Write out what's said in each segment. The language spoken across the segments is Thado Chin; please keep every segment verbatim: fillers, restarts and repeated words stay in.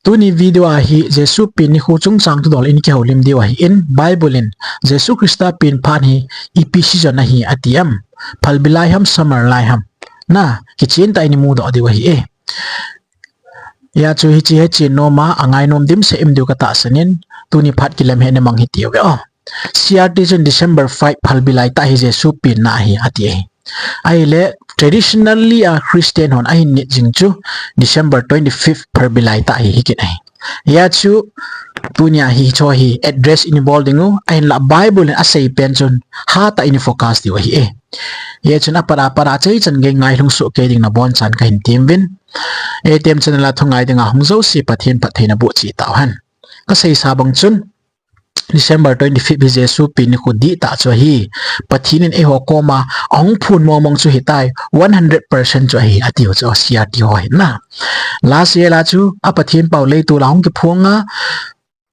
Tuni video a hi Jesu pen nikho chungchang thudol in kihoulim diu ahin, Bible in Jesu Christa pen phat hi ipi season ahi ati em? Phalbi lai ham, summer lai ham? Na, kichen tah in imu doh diu ahi e. Hijeh chun hiche hechen nom a, angai nom dimset um diu katahsan in, tuni phat kilem hi namang hitiuve o. C R T chun December five Phalbi lai tah hi Jesu penna ahi ati ahi. Ahile, traditionally a Christian hon ahin nit jing chu December twenty-fifth Phalbi lai tah hi hikit ahi. Hijeh chun, tunia hiche hi address in ibol diu, ahinla Bible in asei pen chun hatah in ifocus diu ahi e. Hijeh chun apat apat a achaichan gei ngailhung soh kei ding nabonchauvin kahin temuvin. Etem channel a thu ngai dinga hung jouse Pathen phattheina boh cheh tauhen. Kaseisa bang chun, December twenty-fifth hi Jesu pen nikho dihtah chu ahi. Pathen in eiho koma ahung phon mongmong chu hitai, one hundred percent chu ahi, atiu chu C R T ho hin na. Last year a chu a Pathen pau leitol a hung kiphong a,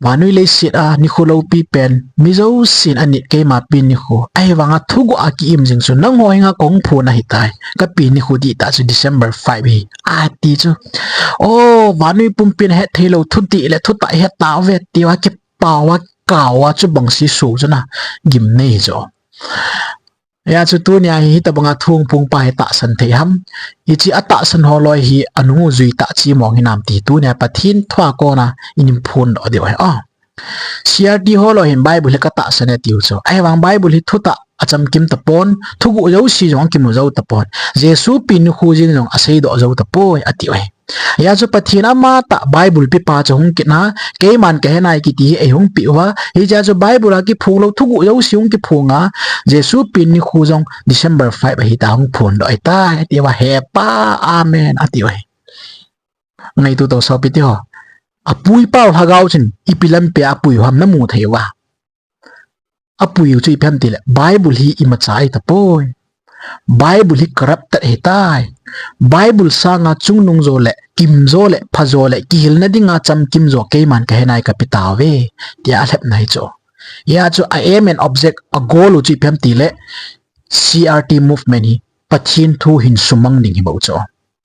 vannoi leiset a nikho loupi pen, mi jousen anit keima pen nikho. Ahivanga thuguh a ki-im jing chu nangho henga kahung phon ahitai. Ka pen nikho dihtah chu December five hi, ati chu. O, vannoi pumpin ahet theilou thudih le thutah ihet tauve tia kipah uva, kikah uva chubang seisou chu na gimnei jo. Hijeh chun tunia hi hitobanga thu hung phongpa hi tahsan thei ham? Hiche atahsan ho loi hi anung u jui tah chemong hinam ti tunia Pathen thua kona in phondoh diu ahi. O, C R T ho loi hin Bible hi katahsan e tiu chu. Ahivang Bible hi thutah achamkim tapon, thuguh jouse jong akimu jou tapon. Jesu pen nikho jeng jong aseidoh jou tapoi, atiu ahi. Hijeh chun Pathen amatah Bible pepa chu hung kit na, keiman kahenai kiti hi eihung peh uva. Hijeh chun Bible a kiphong lou thuguh jouse hung kiphong a, Jesu pen nikho jong December five ahitai hung phondoh ahitai, atiuva hepa, amen, atiu ahi. Ngaito tau sopi teho. Apui pau lhagao chun ipi lampi a apui u ham namu thei uva? Apui u chu ipi ham tile, Bible hi imacha ahitapoi. Bible hi corrupted ahitai. Bible sanga chungnung jo le, kim jo le, pha jo le, kihilna dinga chamkim jo keiman kahenai kape tauve, tia alhepna hi chu. Hijeh chun a aim and object, a goal u chu ipi ham tile, C R T movement hi Pathen thu hin sumang ding hibou chu.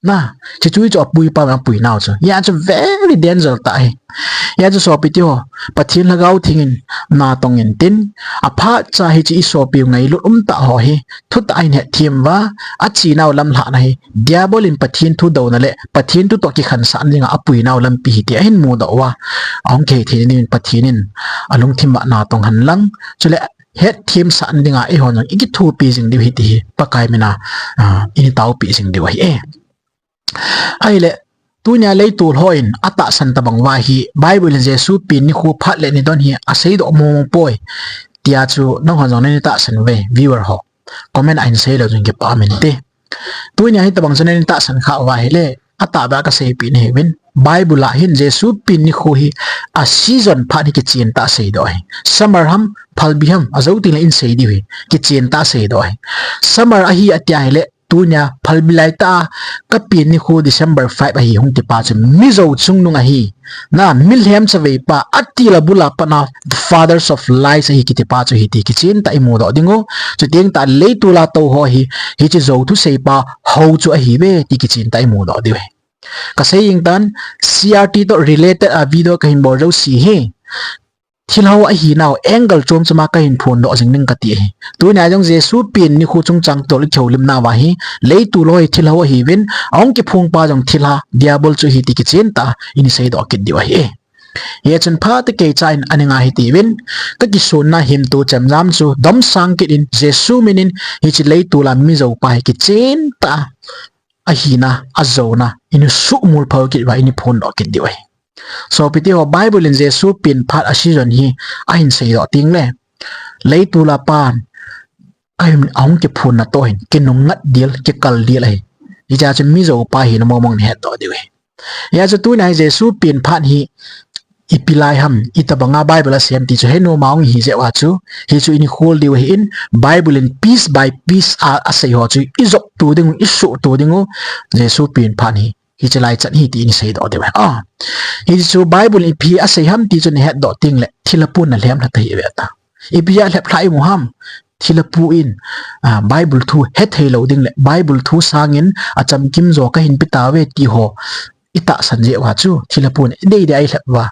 Na, hichu chu apui pau a apui nau chu. Hijeh chun very danger tah ahi. Hijeh chun sopi teho, Pathen Lhagao Theng in natong intin, aphat cha hiche isopiu ngailut umtah ho hi thutah in hetthem uva, achenau lamlhahna hi Diabol in Pathen thu douna le Pathen thu toh kikhansahna dinga apuinau lampi ahi ti ahin mudoh uva, ahung kihei theina dingin Pathen in alungthim a natong hen lang, chule hetthemsahna dinga eihon jong ikithopi jing diu ahi ti hi Pakai mina, ah, ini taopi jing diu ahi e. Ahile, tunia leitol hon atahsan tobang uva hi, Bible in Jesu pen nikho phat le nidon hi aseidoh mong poi, tia chu nanghon jong nani tahsan uve, viewer ho. Comment a hin seilou jong kipah uvinte. Tunia hitobang chu nani tahsan kha uva ahile, atahbeh a kaseipeh nahiuvin, Bible a hin Jesu pen nikho hi a season phat hi kichen tah a aseidoh ahi. Summer ham, Phalbi ham, ajou tengle in sei diu ahi, kichen tah a aseidoh ahi. Summer ahi atia ahile, tunia Phalbi laitah a, ka pen nikho December five ahi hung tipa chu Mizo chungnung ahi. Na, milhem chaveipa, atil abul a patna, the fathers of lies ahi kitipa chu hiti kichen tah a imudoh diu. Chuteng tah leitol a tou ho hi, hiche jou thuseipa hou chu ahiuve ti kichen tah a imudoh diu ahi. Kasei jeng tan, C R T toh related a video kahin bol jouse hi, thilha hou ahinau angle chom chom a kahin phondoh jing ding kati ahi. Tunia jong Jesu pen nikho chungchang thudol ikihoulimnauva hi, leitol ho hi thilha hou ahiuvin, ahung kiphongpa jong thilha, Diabol chu ahi ti kichen tah a ini seidoh kit diu ahi. Hichun phat keicha in aninga hitiuvin, kakisonna himto chemjam chu domsang kit in, Jesu min in hiche leitol a Mizo pa hi kichen tah a ahina, ajouna, ini suhmol phal kit uva ini phondoh kit diu ahi. Sopi teho, Bible in Jesu pen phat a season hi ahin seidoh tengle, leitol a pan ahin, ahung kiphonna toh hin kinungngat del, kikal del ahi. Hichea chu Mizo pa ahina mong mong nahetdoh diu ahi. Hijeh chun tunia hi Jesu pen phat hi ipi lai ham, itobanga Bible asei ham ti chu henom a hung ihi jeh uva chu, hichu ini khol diu ahin, Bible in piece by piece a asei ho chu ijopto diu, isuhto diu, Jesu pen phat hi hiche laichan ahi ti ini seidoh diu ahi. Ah, hichu Bible in ipi asei ham ti chu nahetdoh tengle, thilha pu nalhem lha tahih uve ta. Ipi a lhep lha imu ham, thilha pu in, ah, Bible thu hetheilou ding le, Bible thu sangin achamkim jo kahin pe tauve ti ho itahsan jeh uva chu, thilha pun deidei a ilhep uva.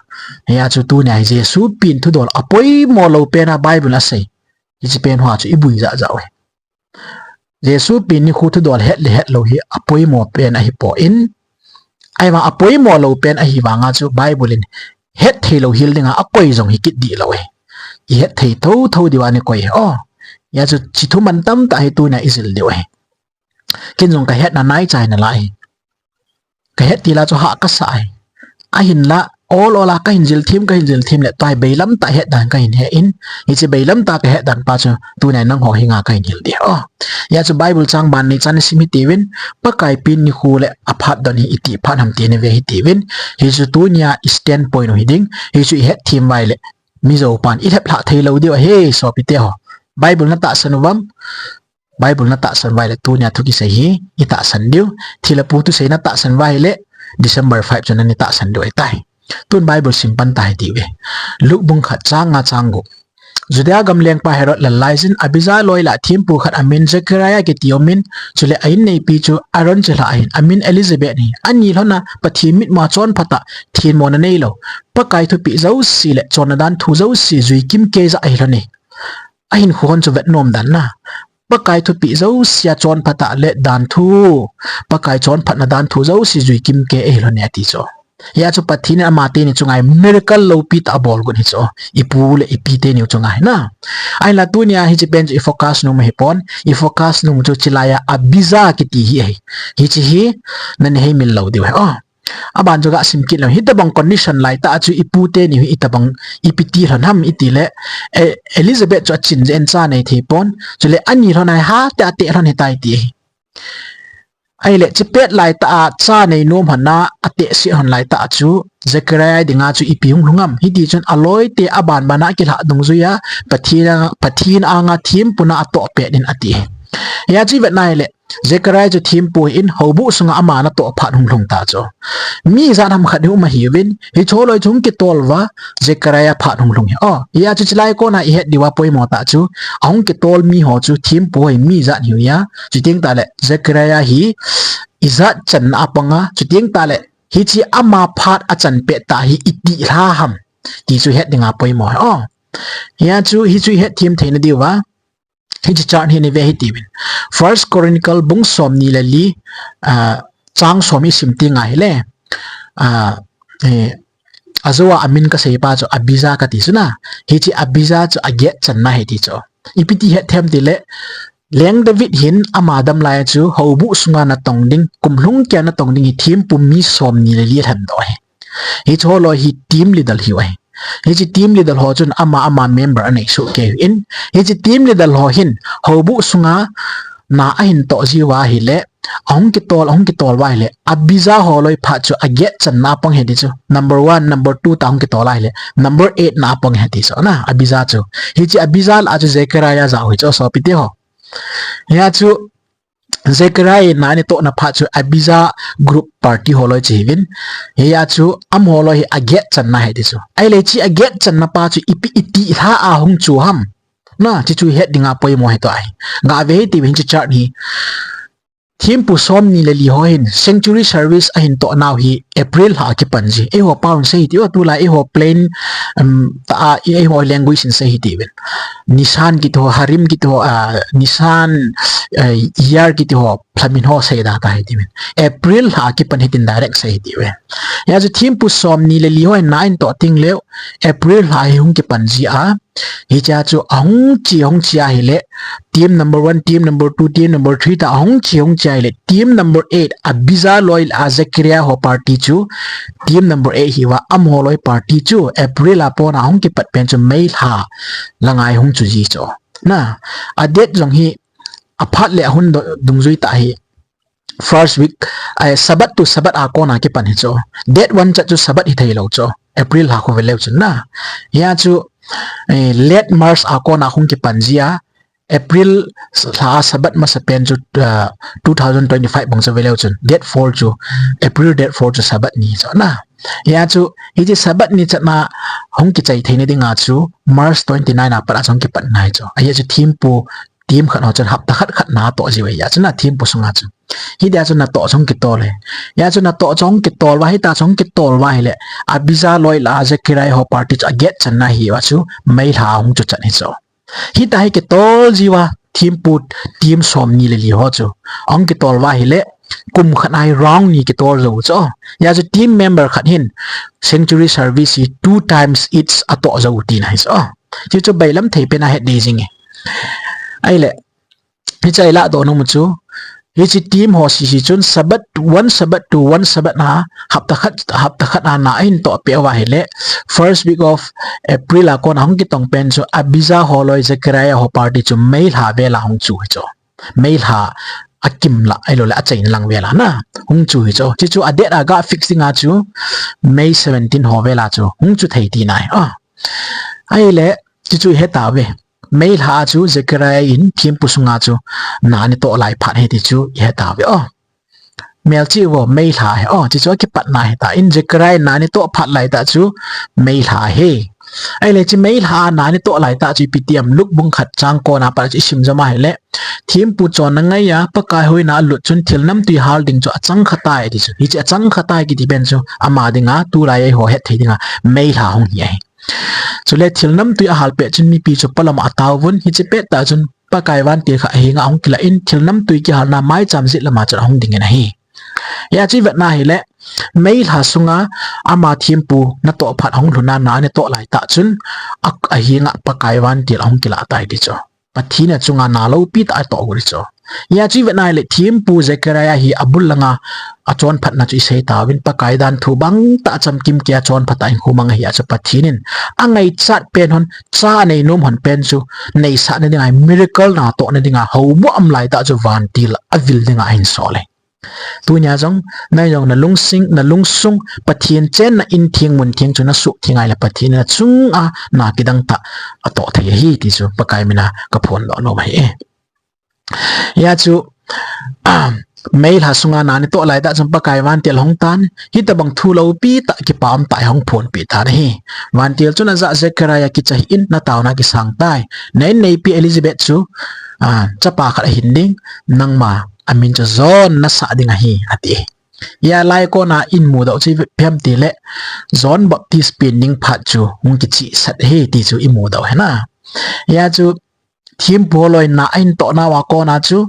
Hia chu tunia hi Jesu pen thudol apoimo lou pen a Bible a asei. Hiche pen hoa chu ibui jahjah uve. Jesu pen nikho thudol het le het lou hi apoimo pen ahipon. Ahivang apoimo lou pen ahivanga chu Bible in hetthei lou hel dinga akoi jong hi kit dih lou ahi. Ihetthei thotho diuva nikoi ahi. O, hia chu hiche thu mantam tah hi tunia ijil diu ahi. Ken jong kahetna naicha hi nalai ahi. Kahet tila chu hah kasah ahi. Ahinla, ol ol a kahin jil them, kahin jil them le tua hi beilam tah hetdan kahin he in, hiche beilam tah kahetdan pa chu tunia nangho henga kahin hil ding ahi. O, hia chu Bible chang ban ni chan isim hitiuvin, Pakai pen nikho le aphat don hi iti phat ham ti nave hitiuvin, hichu tunia i standpoint u hiding, hichu ihet them uva ahile, Mizo pan ilhep lhah thei lou diu ahi, sopite ho. Bible natahsan uvam? Bible natahsan uva ahile tunia thu kisei hi itahsan diu. Thilha pu thusei natahsan uva ahile December five chu nani tahsan diu ahitai. Tun Bible sim pan tahitiuve. Luke bung khat chang nga chang gup. Judea gam lengpa Herod lal laijin Abijah loi lah thempu khat amin Zechariah kiti aumin, chule a inneipi chu Aaron chilhah ahin, amin Elizabeth ahi. Ani lhona Pathen mitmua chonphat a thenmona neilou, Pakai thupeh jouse le chonna dan thu jouse jui kimkei jah ahi lhon e. Ahinkho hon chu vetnom dan na. Pakai thupeh jousea chonphat a le dan thu, Pakai chonphatna dan thu jouse jui kimkei ahi lhon e ati chu. Hia chu Pathen in ama teni chunga miracle loupi tah abol got hi chu. Ipu le ipi teni chunga hi na. Ahinla tunia hiche pen chu i focus nom ahipon, i focus nom chu chulai a Abijah kiti hi ahi. Hiche hi nani heimil lou diu ahi. O. Aban chu gasim kit lou. Hitobang condition laitah a chu ipu teni hi itobang ipi ti lhon ham itile, e, Elizabeth chu achin jeh in cha nei thei pon. Chule ani lhona hi hatah a ateh lhon ahitai ti ahi. Ahile, chepet laitah a cha nei nom lhon a, ateh sih lhon laitah a chu, Zechariah dinga chu ipi hung lhung ham. Hitichun aloite abanbana akilhah dungjuia, Pathen a, Pathen anga thempuna atoh pet in ati. Hia chu ivet na ahile, Zechariah chu thempu ahin, houbuh sunga ama natoh phat hung lhung ta chu. Mi ijat ham khat hi um ahiuvin, hicheho loi chu hung kitol uva, Zechariah phat hung lhung ahi. O, hia chu chulai kona ihet diuva poimo tah chu, ahung kitol miho chu thempu ahi, mi ijat hiuva, chuteng tahle, Zechariah hi ijat channa apanga, chuteng tahle, hiche ama phat achan pet tah hi iti lha ham ti chu het dinga poimo ahi. O, hia chu, hichu ihet them theina diuva, hiche chart hi nave hitiuvin. First Chronicle bung somni le li, a, chang som isim teng ahile, a, e, ajou a amin kasei pa chu Abijah kati chu na. Hiche Abijah chu aget channa ahi ti chu. Ipi ti het them tile, Leng David hin ama damlai a chu houbuh sunga natong ding, kum lhung keiya natong ding hi thempu mi somni le li alhendoh ahi. Hicheho loi hi team leader ahiuve. Hiche team leader ho chun ama ama member anei soh keiyin. Hiche team leader ho hin houbuh sunga na ahin toh jiuva ahile, ahung kitol, ahung kitol uva ahile, Abijah ho loi phat chu aget channa apang ahi ti chu. Number one, number two tah ahung kitol ahile, number eight na apang ahi ti chu na, Abijah chu. Hiche Abijah lah a chu Zechariah jao ahi chu sopite ho. Hia chu Zechariah na anatohna phat chu Abijah group party ho loi chu ahiuvin. Hia chu amaho loi hi aget channa ahi ti chu. Ahile hiche aget channa pa chu ipi iti lha a hung chu ham. Na, hichu het dinga poimo ahi tua hi. Gave hitiuvin hiche chart hi. Thempu somni le li ho hin sanctuary service ahin toh nau hi April lha a kipan ji. Eiho pao in sei hitiuve, tulai eiho plain, um, tah a, eiho language in sei hitiuvin. Nisan kiti ho, Harim kiti ho, a, Nisan, a, Iyar kiti ho, lhamin ho seida ta hitiuvin. April lha a kipan hitin direct sei hitiuve. Hia chu thempu somni le li ho hin na ahin toh teng leu, April lha hi hung kipan ji a. Hichea chu ahung che, ahung che ahile, team number one, team number two, team number three tah ahung che, ahung che ahile, team number eight, Abijah loi a Zechariah ho party chu, team number eight hiuva amaho loi party chu, April a pona ahung kipat pen chu May lha langa hi hung chu ji chu. Na, a date jong hi, aphat le ahung do-, dungjui tah hi, first week, ai, Sabbath to Sabbath a kona kipan hi chu. Date one chat chu Sabbath hithei lou chu. April lha khu veleu chun na. Hia chu, eh, late March a kona hung kipan ji a. April lha Sabbath masapen chu, ah, two thousand twenty-five bang chu veleu chun. Date four chu, April date four chu Sabbath ni chu na. Hia chu, hiche Sabbath ni chatna hung kichai theina dinga chu, March twenty-nine a pat a chu hung kipan ngai chu. Ahia chu thempu, team khat ho chun hapta khat khat na toh jiu ahi a chu na thempu sunga chu. Hitia chu natoh chu hung kitol e. Hia chu natoh chu hung kitol uva, hitia chu hung kitol uva ahile, Abijah loi lah a Zechariah ho party chu aget channa hi uva chu May lha hung chu chan hi chu. Hitia hi kitol jiuva thempu team somni le li ho chu ahung kitol uva ahile, kum khat a hi round ni kitol jou chu. Hia chu team member khat hin sanctuary service hi two times each atoh jou tina hi chu. Hichu bailam thei pen a het ding jing e. Ahile, hiche a ilah doh nom u chu, hiche team ho sese chun Sabbath, one Sabbath to one Sabbath a, hapta khat, hapta khat a na ahin toh peh uva ahile, first week of April a kona hung kitong pen chu Abijah ho loi Zechariah ho party chu May lha vel a hung chu hi chu. May lha akim lah, ahilou le achaina lang vel a na hung chu hi chu. Hichu a date a ga fix ding a chu May seventeen ho vel a chu hung chu thei tina ahi. Ah. Ahile, hichu ihe tauve. May lha a chu Zechariah in thempu sunga chu na anatoh lai phat ahi ti chu ihe tauve. Oh. Melchih vo, May lha ahi. Oh, hichu akipatna ahitan, Zechariah na anatoh phat laitah chu May lha ahi. Ahile hiche May lha a na anatoh laitah chu ipi ti ham, Luke bung khat chang kona pat chu isim jom ahile, thempu chonna ngaiya Pakai hoina alut chun thil namtui hal ding chu achang kha tai ti chu. Hiche achang kha tai kiti pen chu ama dinga tulai eiho het thei dinga May lha hung hi ahi. Chule thil namtui ahal pet chun mipi chu polam a ataovun, hiche pettah chun Pakai vantil kha ahenga ahung kilah in, thil namtui kihalna maicham jet lama chun ahung dingin ahi. Hia chu ivetna ahile, May lha sunga ama thempu natoh phat ahung lhun a na anatoh laitah chun, a, ahenga Pakai vantil ahung kilah tai ti chu. Pathen in achunga na loupi tah atoh u ti chu. Hia chu ivetna ahile, thempu Zechariah hi abul langa achonphatna chu isei tauvin, Pakai dan thu bangtah chamkim kei a chonphat a hinkho mang ahi a chu Pathen in angaichat pen hon, cha anei nom hon pen chu neisahna dinga, miracle natohna dinga, houbuh aum laitah chu vantil avil dinga ahin sol e. Tunia jong, nang jong nalungsing, nalungsung, Pathen chenna in theng mun theng chu nasuhtheng ahile Pathen in achunga na kidang tah atoh thei ahi ti chu Pakai mina kaphondoh nom ahi e. Hia chu, May lha sunga na anatoh laitah chun Pakai vantil ahung tan, hitobang thu loupi tah, kipa um tah ahung phonpeh tan ahi. Vantil chun ajah Zechariah kicha hih in, nataona kisang tai. Na inneipi Elizabeth chu, ah, chapa khat ahin ding, nangma amin chu John nasah ding ahi, ati. Hia lai kona imudoh chu ipi ham tile, John Baptist pen ding phat chu hung kichihsah ahi ti chu imudoh ahi na. Hia chu thempu ho loi na ahin toh nauva kona chu,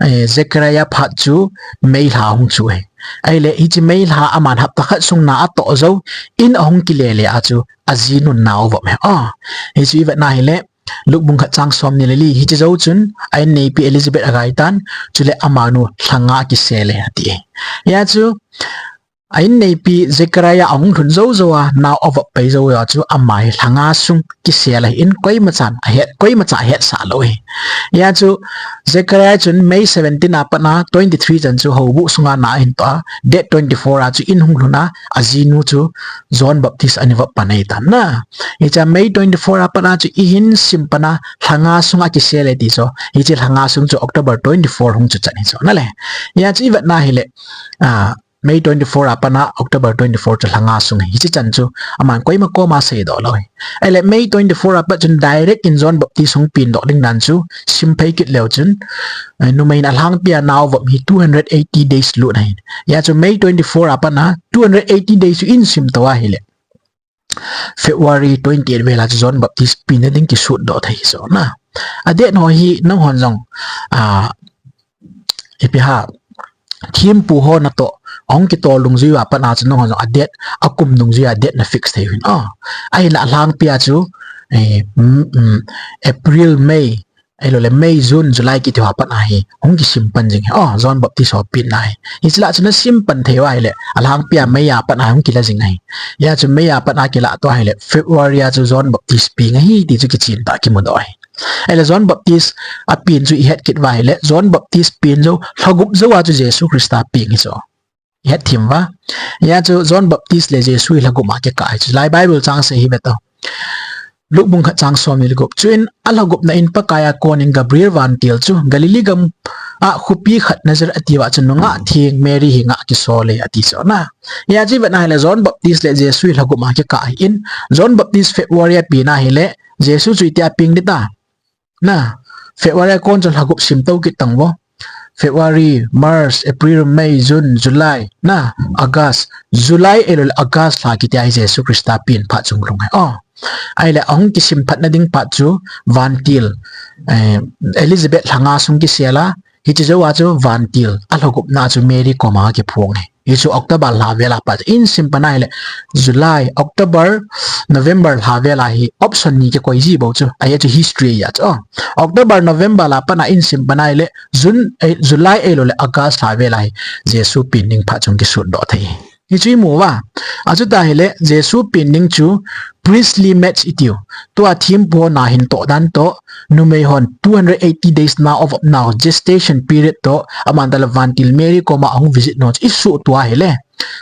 eh, Zechariah phat chu May lha hung chu ahi. Ahile hiche May lha aman hapta khat sung na atoh jouvin ahung kile le a chu ajinun na avop ahi. Ah, hichu ivetna ahile, Luke bung khat chang somni le li, hiche jou chun a inneipi Elizabeth agaitan, chule amanu lha nga akisel e ati. Hia chu a inneipi Zechariah ahung lhun jou jouva, nao avop pai jou jouva chu ama hi lha nga sung kisel ahin, koimachan ahet, koimacha ahetsah lou ahi. Hia chu Zechariah chun May seventeen a pat a twenty-three chan chu houbuh sunga na ahin toh a, date twenty-four a chu in hung lhun a, ajinu chu John Baptist ana vop pan ahitan na. Hiche May twenty-four a pat a chu ihin sim pan a, lha nga sung akisel e ti chu. Hiche lha nga sung chu October twenty-four hung chu chan hi chu nale. Hia chu ivetna ahile, ah, May twenty-four a pat a October twenty-four chu lha nga sung ahi. Hiche chan chu aman koima koma seidoh lou ahi. Ahile May twenty-four a pat chun direct in John Baptist hung pendoh ding dan chu simphei kit leu chun, eh, numei in alhangpia nao vop hi two hundred eighty days lut ahi. Hia chu May twenty-four a pat a two hundred eighty days chu ihin sim tou ahile, February twenty-eight vel a chu John Baptist penna ding kisutdoh thei hi chu na. A date ho hi nanghon jong, ah, ipi ham, thempu ho natoh ahung kitol dungjui uva pat a chu nanghon jong a date, akum dungjui a date na fix thei uvin. Ah, ahinla alhangpia chu, eh, mm, mm, April, May, ahilou le May, June, July kiti ho a pat a hi hung kisim pan jing ahi. Oh, John Baptist ho penna ahi. Hiche lah chu nasim pan thei uva ahile, alhangpia May a pat a hung kila jing ahi. Hia chu May a pat a kilah tou ahile, February a chu John Baptist peng ahi ti chu kichen tah a kimudoh ahi. Ahile John Baptist apen chu ihet kit uva ahile, John Baptist pen jou, lha gup jou a chu Jesu Christa peng ahi chu. Ihet thim uva. Hia chu John Baptist le Jesu hi lha gup a kikah ahi chu. Lai Bible chang sei hi ve tou. Luke bung khat chang somni le gup. Chuin alha gupna in Pakai a konin Gabriel vantil chu Galilee gam a khopi khat Nazareth atiuva chun nungah theng Mary henga kisol e ati chu na. Hia chu ivetna ahile John Baptist le Jesu hi lha gup a kikah ahin, John Baptist February a penna ahile Jesu chu itia peng ding ta. Na, February a kon chu lha gup sim tou kit tang vo. February, March, April, May, June, July, na, August, July eilou le August lha kiti a hi Jesu Christa pen phat chunglung ahi. Oh. Ahile ahung kisim phat nading phat chu vantil, eh, Elizabeth lha nga sung kisel a, hiche jou a chu vantil alhagupna chu Mary koma kiphong ahi. Hichu October lha vel a pat in sim pan ahile July, October, November lha vel a hi option ni kikoi ji bou chu. Ahi chu history ahi chu. Oh. October, November lha pat a in sim pan ahile June, eh, July eilou le August lha vel a hi Jesu pen ding phat chu kisut doh thei. Hichu imu uva. Achuti ahile Jesu pen ding chu priestly match itiu. Tua thempu ho na hin toh dan toh, numei hon two hundred eighty days na of now gestation period toh, aman tale vantil Mary koma ahung visit nom chu isuhto ahile,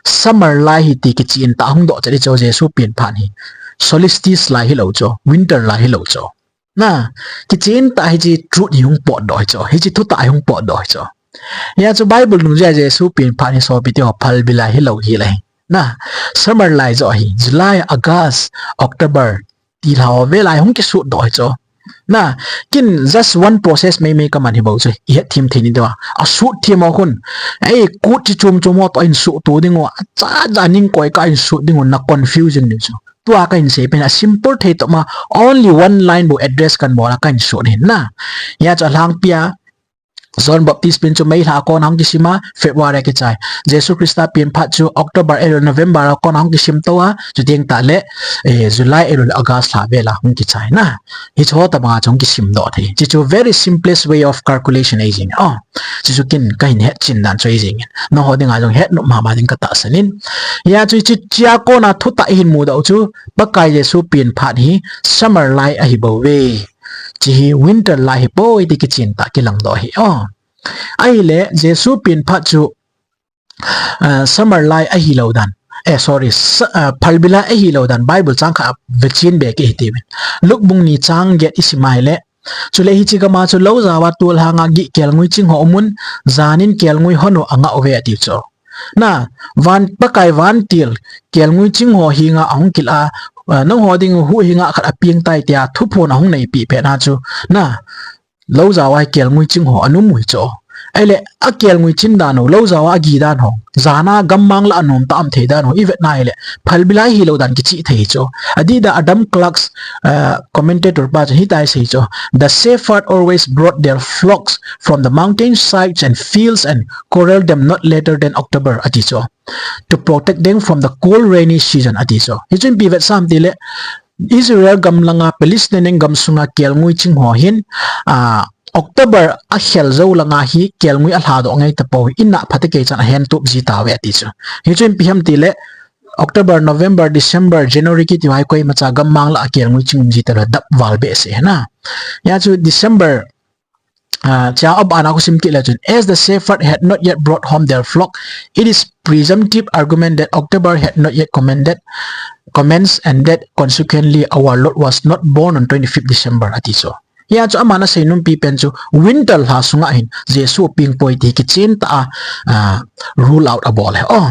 summer lai hi ti kichen tah a hung doh chet hi chu Jesu pen phat hi. Solstice lai hilou chu, winter lai hilou chu. Na, kichen tah hiche truth hi hung potdoh hi chu, hiche thutah hi hung potdoh hi chu. Hia chu Bible nungjui a Jesu pen phat hi sopi teho phalbi lai hilou hile. Na, summer lai joh hi, July, August, October, ti lha ho vel a hi hung kisut doh hi chu. Na, ken just one process meimei kaman hi bou chu, ihet them thei ni diu a. Asut them ho khun. Ei, kut chi chom chom ho toh hin suhto ding u, acha ja ning koi ka hin sut ding u, na confusing diu chu. Tua kahin sei pen a simple thei toh ma, only one line bou address kahin bol a kahin sut hin na. Hia chu alhangpi a, John Baptist pen chu May lha a kon a hung kisim a, February a kichai. Jesu Christa pen phat chu October eilou November a kon a hung kisim to a, chuteng tah le, eh, July eilou le August lha vel a hung kichai na. Hiche ho tobang a chu hung kisim doh thei. Hiche chu very simplest way of calculation ahi jing. Oh, hiche chu ken kahin hetchen dan chu ahi jing in. Nangho dinga jong het nop mama ding katahsan in. Hia chu hiche chia kon a thutah ihin mudoh u chu, Pakai Jesu pen phat hi summer lai ahi bou ve. Hiche hi winter lai hi poi ti kichen tah kilang doh hi. Oh. Ahile, Jesu pen phat chu, ah, summer lai ahilou dan. Eh, sorry, sa-, ah, phalbi lai ahilou dan. Bible chang khat a vechen be kit hite uvin. Luke bung ni chang get isim ahile. Chule hiche gam a chu lou jao a tol hang a gih kelngoi ching ho umun, jan in kelngoi hon u angah uve ati chu. Na, van, Pakai vantil, kelngoi ching ho henga ahung kil a, ah, nangho ding u huhhinga khat apeng tai tia thuphon ahung neipi pet na chu. Na, lou jao a hi kelngoi ching ho ana um u hi chu. Ahile, akelngoi ching dan u, lou jao a agi dan ho, jan a gammang lah a nom tah a um thei dan ho, ivet na ahile, phalbi lai hilou dan kichih thei hi chu. Adih dan a Adam Clarke, eh, commentator pa chun hitia asei chu. The shepherd always brought their flocks from the mountain sides and fields and corralled them not later than October, ati chu. To protect them from the cold rainy season, ati chu. Hichu ipi vetsah ham tile, Israel gam langa Palestine gam sunga kelngoi ching ho hin, ah, October akhel jou langa hi kelngoi alha doh ngai tapou hi, inna phatecha chan ahen tup ji tauve ati chu. Hichu ipi ham tile, October, November, December, January kiti ho hi koimacha gammang lah a kelngoi ching um ji talou, dap val behseh na. Hia chu December, ah, chia abana khu sim kit le chun, as the shepherd had not yet brought home their flock, it is presumptive argument that October had not yet commended, commenced and that consequently our Lord was not born on twenty-fifth December, ati chu. Hia chu aman asei nompi pen chu winter lha sunga hin Jesu apeng poi ti kichen tah a, ah, rule out abol ahi. Oh.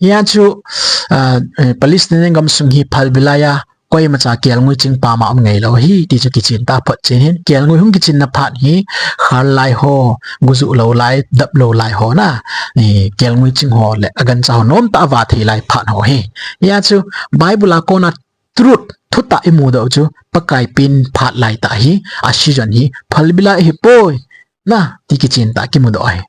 Hia chu, ah, eh, Palestine gam sung hi phalbi lai a koimacha kelngoi ching pama um ngailou hi ti chu kichen tah a photchen hin, kelngoi hung kichinna phat hi khal lai ho, gujuh lou lai, dap lou lai ho na, eh, kelngoi ching ho le agancha ho nomtah a va thei lai phat ho hi. Hia chu Bible a kona truth, thutah imudoh u chu, Pakai pen phat lai tah hi, a season hi phalbi lai ahipoi, na, ti kichen tah a kimudoh ahi.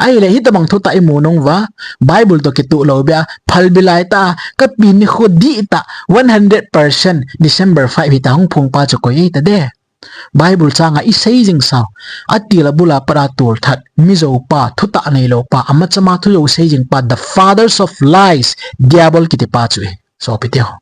Ahile, hitobang thutah imu nung uva, Bible toh kitoh lou beh a, phalbi lai tah a, kapen nikho dihtah, one hundred percent December five hita hung phong pa chu koi ahi tadem. Bible chang a isei jing sau, atil abul a pat a tolthat, mijou pa, thutah neilou pa, amachama thujou sei jing pa, the fathers of lies, Diabol kiti pa chu ahi, sopi teho.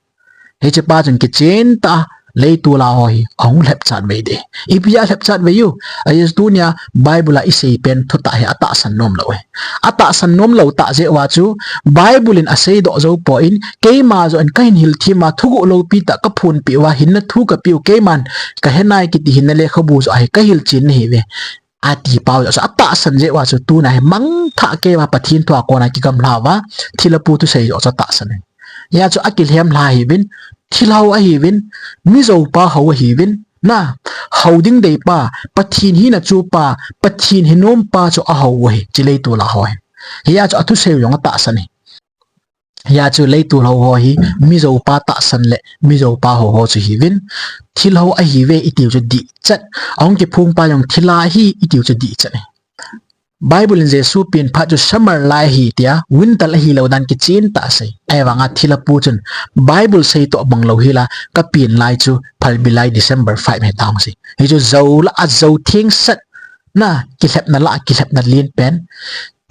Hiche pa chun kichen tah a, leitol a ho hi ahung lhepchat vei ding. Ipi a lhepchat vei u? Ahi chu tunia Bible a isei pen thutah hi atahsan nom lou ahi. Atahsan nom lou tah jeh uva chu Bible in asei doh jou poi, keima joh in kahin hilthem a, thuguh loupi tah kaphonpeh uva, hinna thu kapeh u, keiman kahe nai kiti hinna lekhabu joh ahi, kahilchen nahiuve, ati pau joh chu atahsan jeh uva chu tuna hi mangthah keiuva Pathen thu a kona kigamla uva, thilha pu thusei joh chu atahsan ahi. Hia chu akilhem lha ahiuvin, thilha ho ahiuvin, mijou pa ho ahiuvin, Na, hou ding deipa, Pathen hina chupa, Pathen hi nompa chu ahou u ahi, hiche leitol a ho hi. Hia chu athusei u jong atahsan ahi. Hia chu leitol hou ho hi, mijoupa tahsan le, mijoupa hou ho chu hiuvin, thil hou ahiuve itiu chu dihchet, ahung kiphongpa jong thilha ahi itiu chu dihchet ahi. Bible in Jesu pen phat chu summer lai ahi tia, winter ahilou dan kichen tah asei. Ahivanga thilha pu chun Bible sei toh bang lou hila, kapen lai chu phalbi lai December five ahi tia ahung sei. Hichu jou lah a jou thengsel na, kilhepna lah a kilhepna len pen,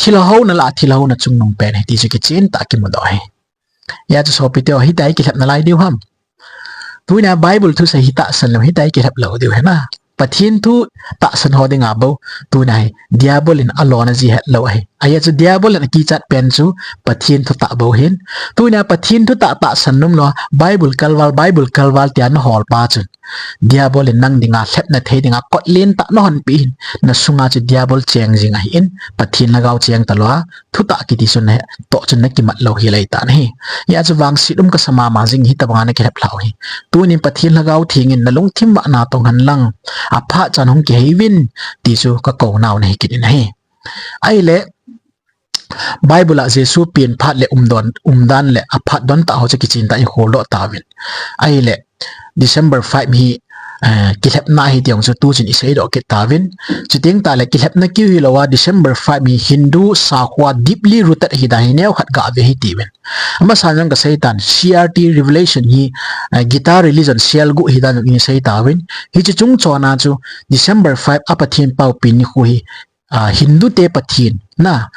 thilha houna lah a thilha houna chungnung pen ahi ti chu kichen tah a kimudoh ahi. Hia chu sopite ho, hitia hi kilhepna lai diu ham? Tunia Bible thusei hi tahsan lou, hitia hi kilhep lou diu ahi na. Pathen thu tahsan ho dinga bou, tunia hi Diabol in alona ji hetlou ahi. Ahia chu Diabol in akichat pen chu Pathen thutah bou ahin. Tunia Pathen thutah tahsan nom lou, Bible kalval, Bible kalval tia nahol pa chun Diabol in nang dinga, lhepna thei dinga kot lentah nahonpeh in, nasunga chu Diabol cheng jing ahin, Pathen lhagao cheng talou a, thutah kiti chu natoh chun nakimat lou hel ahitan ahi. Hia chu vangset um kasa mama jing hitobanga nakilhep lhah u hi. Tunin Pathen Lhagao Theng in nalungthim uva natong henlang, aphat chan hung kihei uvin, ti chu kakounau nahi kit in ahi. Ahile, Bible a Jesu pen phat le umdon, umdan le aphat don tah ho chu kichen tah in kholdoh tauvin. Ahile, December five hi, eh, kilhepna ahi ti jong chu tuchun iseidoh kit tauvin. Chuteng tahle kilhepna kiu hilou a, December five hi Hindu sakhoa deeply rooted ahi dan hi neokhat gave hitiuvin. Amasan jong kaseitan, C R T Revelation hi, eh, Gita religion selguh ahi dan jong isei tauvin. Hiche chungchona chu December five a Pathen pao pen nikho hi, ah, Hindu te Pathen na,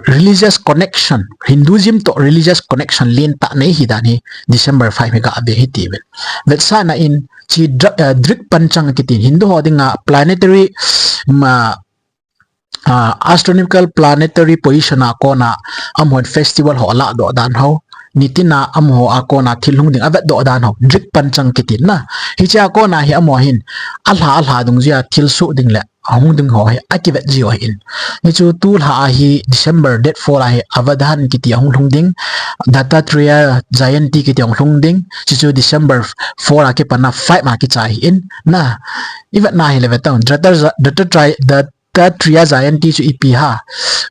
religious connection, Hinduism toh religious connection lentah nei ahi dan hi December five hi gave hitiuvin. Vetsahna in, hiche dra-, eh, Drik Panchang kiti Hindu ho dinga planetary, ma, ah, astronomical planetary position a kona amahon festival ho aladoh dan ho, nitina amaho a kona thil hung ding avetdoh dan ho, Drik Panchang kiti na. Hiche a kona hi amaho hin, alha, alha dungjuia thil soh ding le ahung ding ho hi akivet jiu ahin. Hichu tulha a hi December date four a hi Avadhan kiti ahung lhung ding, Dattatreya Jayanti kiti ahung lhung ding, hichu December four a kipatna five a kichai ahin. Na, ivetna hile vetan, Datta-, Dattatreya, Dattatreya Jayanti chu ipi ham,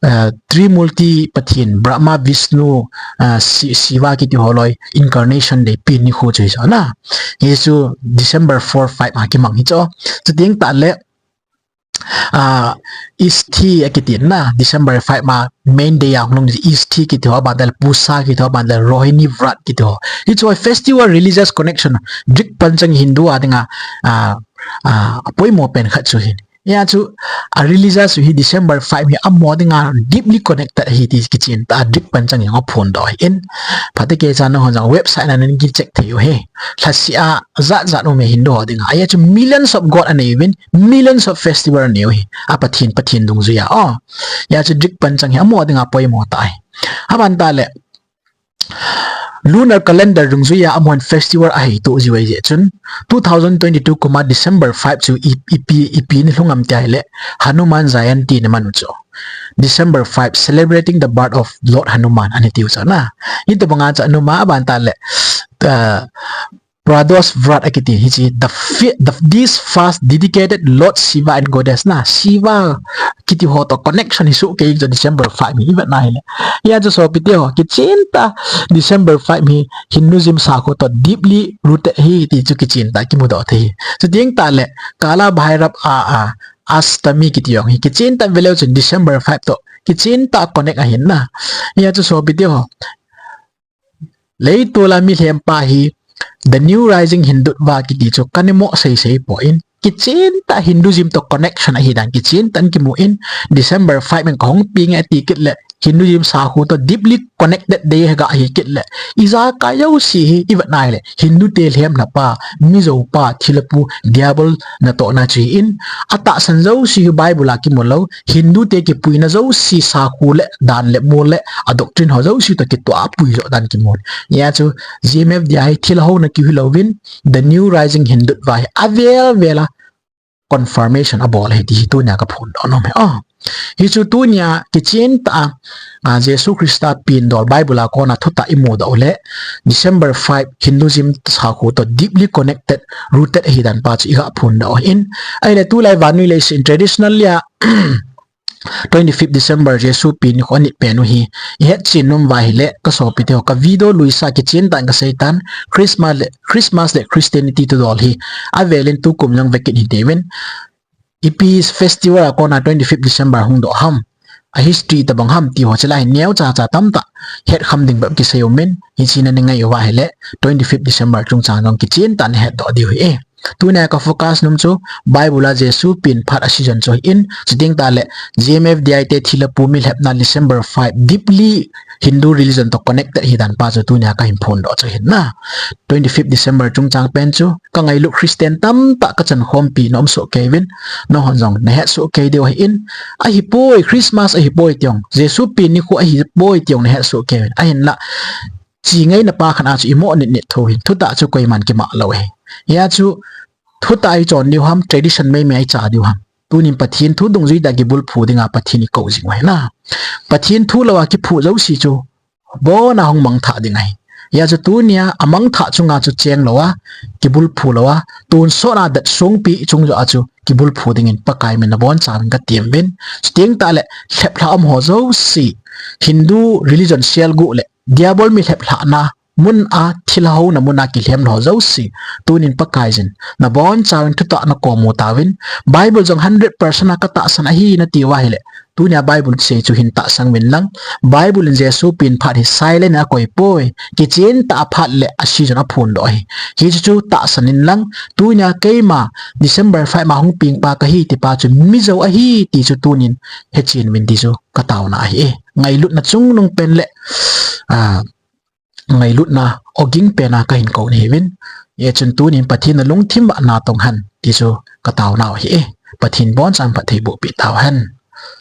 eh, Trimurti Pathen, Brahma, Vishnu, eh, Shi-, Shiva kiti ho loi incarnation day pen nikho chu hichu na. Hichu December four, five a kimang hichu. Chuteng tahle, ah, Isthi akiti na, December five a main day a hung lhung Isthi kiti ho, aban tahle Pusa kiti ho, aban tahle Rohini Vrat kiti ho. Hichu festival religious connection, Drik Panchang Hindu a dinga, ah, ah, apoimo pen khat chu ahin. Hia chu, a religious chu hi December five hi amaho dinga deeply connected ahi ti kichen tah a Drik Panchang in aphondoh ahin. Phatecha nanghon jong website na nakicheck thei u ahi. Lhasih a jat jat um e Hindu ho dinga. Ahia chu millions of god anei uvin, millions of festival anei u ahi. A Pathen, Pathen dungjuia. Oh. Hia chu Drik Panchang hi amaho dinga poimo tah ahi. Aban tahle, lunar calendar dungjuia amahon festival aheitoh jiu ahi jeh chun, two thousand twenty-two kum a December five chu i, ipi, ipi nilhung ham tia ahile, Hanuman Jayanti ana man u chu. December five, celebrating the birth of Lord Hanuman, ana tiu chu na. Hitobanga chu Hanuman aban tahle, ah, Pradosh Vrat akiti hiche, the fi-, the, this fast dedicated Lord Shiva and Goddess na, Shiva kiti ho toh connection hi soh kei chu December five hi ivetna hile. Hia chu sopite ho, kichen tah December five hi Hinduism sakho toh deeply rooted ahi ti chu kichen tah kimudoh thei. Chuteng tahle Kala Bhairab a, a, Ashtami kiti jong hi kichen tah veleu chun December five toh kichen tah connect ahin na. Hia chu sopite ho, leitol a milhem pa hi The New Rising Hindutva kiti chu kana mo seisei poi. Kichen tah Hinduism toh connection ahi dan kichen tah in kimu in, December five in kahung peng e ati kit le, Hinduism sakho toh deeply connected day hi ga hi kit le, ijakai jouse hi ivetna hile, Hindu te lhem lhapa, Mizo pa, thilha pu, Diabol natohna chu ahin, atahsan jouse hi Bible a kimu lou, Hindu te kipuina jouse sakho le dan le mol le a doctrine ho jouse toh kitoh a apui jo dan kimu. Hia chu G M F D I hi thilha houna kiu hilouvin, The New Rising Hindutva hi avel vel a confirmation abol ahi ti hi tunia kaphondoh nom ahi. Ah, hichu tunia kichen tah a, ah, Jesu Christa pen dol Bible a kona thutah imudoh u le December five Hinduism sakho toh deeply connected, rooted ahi dan pa chu iga phondoh ahin. Ahile tulai vannoi leiset in traditionally a twenty-fifth December Jesu pen nikho anit pen u hi ihet chen nom uva ahile, kasopi teho, ka video luisa kichen tah in kasei tan, Christmas le, Christmas le Christianity thudol hi avel in tukum jong vekit hite uvin. Ipi festival a kona twenty-fifth December hungdoh ham, a history tabang ham ti ho chulai hi neocha cha tamtah hetkham ding bep kisei um in, hiche nangai uva ahile twenty-fifth December chungchang jong kichen tah in nahetdoh diu ahi. Tunia ka focus nom chu Bible a Jesu pen phat a season chu ahin, chuteng tah le G M F D I te thilha pu mi lhepna December five deeply Hindu religion toh connected ahi dan pa chu tunia kahin phondoh chu ahin na. Twenty-fifth December chungchang pen chu kangailut Christian tamtah kachan khompi na um soh kei uvin, nahon jong nahet soh kei diu ahin, ahipoi, Christmas ahipoi ti jong, Jesu pen nikho ahipoi ti jong nahet soh kei uvin, ahinla chi ngaina pa khat a chu imo nit nit thou hin, thutah chu koiman kimah lou ahi. Hia chu thutah ichon diu ham, tradition meimei a icha diu ham. Tunin Pathen thu dungjui tah kibulphu dinga Pathen ikou jing u ahi na. Pathen thu louva kiphu jouse chu abona hung mangthah ding ahi. Hia chu tunia amangthah chunga chu cheng louva, kibulphu louva, tonsot a det songpi chung joh a chu kibulphu dingin Pakai min nabonchauvin katem uvin. Chuteng tah le lheplhah um ho jouse, Hindu religion selguh le Diabol mi lheplhahna mun a thilha houna mun a kilhem lou ho jouse, tunin Pakaiyin nabonchauvin thutah nakomu tauvin, Bible jong hundred percent a katahsan ahi nati uva ahile, tunia Bible sei chu hin tahsan uvin lang, Bible in Jesu pen phat hi silent a akoi poi, kichen tah a phat le a season aphondoh ahi. Hichu chu tahsan in lang, tunia keima December five ma hung peng pa kahi ti pa chu mijou ahi ti chu tunin hechen uvin ti chu kataona ahi. Ngailutna chungnung pen le, ah, ngailutna ogin pen a kahin kou nahi uvin. Hichun tunin Pathen nalungthim uva natong hen ti chu kataonau ahi. Pathen bonchauvin phatthei boh peh tauhen.